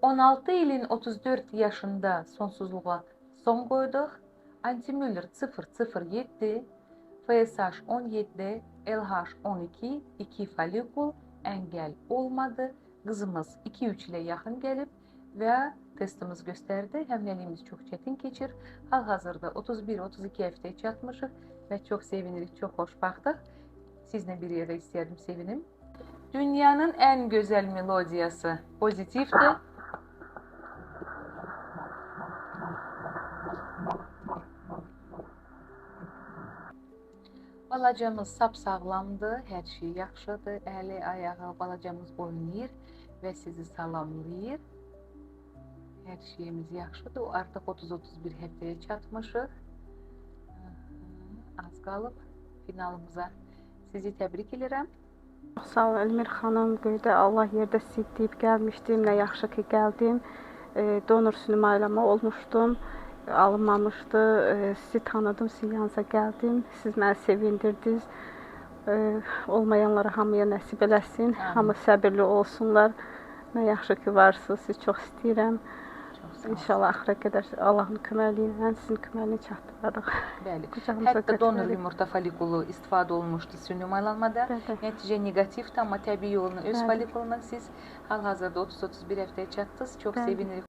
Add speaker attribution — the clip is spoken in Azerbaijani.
Speaker 1: 16 ilin 34 yaşında sonsuzluğa son koyduk. Anti-Müller 0,07, FSH 17, LH 12, 2 folikul engel olmadı. Qızımız 2-3 ilə yaxın gəlib və testimiz göstərdi. Həmləliyimiz çox çətin keçir. Hal-hazırda 31-32 həftəyə çatmışıq və çox sevinirik, çox xoşbəxtıq. Sizlə bir yerdə istəyərdim sevinim. Dünyanın ən gözəl melodiyası pozitivdir. Balacamız sap-sağlamdır, hər şey yaxşıdır. Əli, ayağı, balacamız oynayır və sizi salamlayır. Hər şeyimiz yaxşıdır. Artıq 30-31 həftəyə çatmışıq. Az qalıb finalımıza. Sizi təbrik edirəm.
Speaker 2: Çox sağ olun Elmir xanım. Göydə Allah yerdə siz deyib gəlmişdim. Nə yaxşı ki gəldim. Donor süni maylama olmuşdum. Alınmamışdı. Sizi tanıdım, sizin yanınıza gəldim. Siz məni sevindirdiniz. Olmayanlara hamıya nəsib eləsin.
Speaker 1: Amin.
Speaker 2: Hamı səbirli olsunlar. Nə yaxşı ki varsınız. Sizi çox istəyirəm.
Speaker 1: Çox sağ olun.
Speaker 2: İnşallah axıra qədər Allahın köməkliyi ilə sizin köməyini çatdırarıq.
Speaker 1: Bəli.
Speaker 2: Qucağımıza
Speaker 1: Hətta donor
Speaker 2: götürərik.
Speaker 1: yumurta folikulu istifadə olunmuşdu süni maylanmada.
Speaker 2: Bəli.
Speaker 1: Nəticə neqativdir, amma təbii yolla öz
Speaker 2: Bəli.
Speaker 1: folikuluna siz hal-hazırda 30-31 həftəyə çatdınız. Çox
Speaker 2: Bəli.
Speaker 1: sevinirik.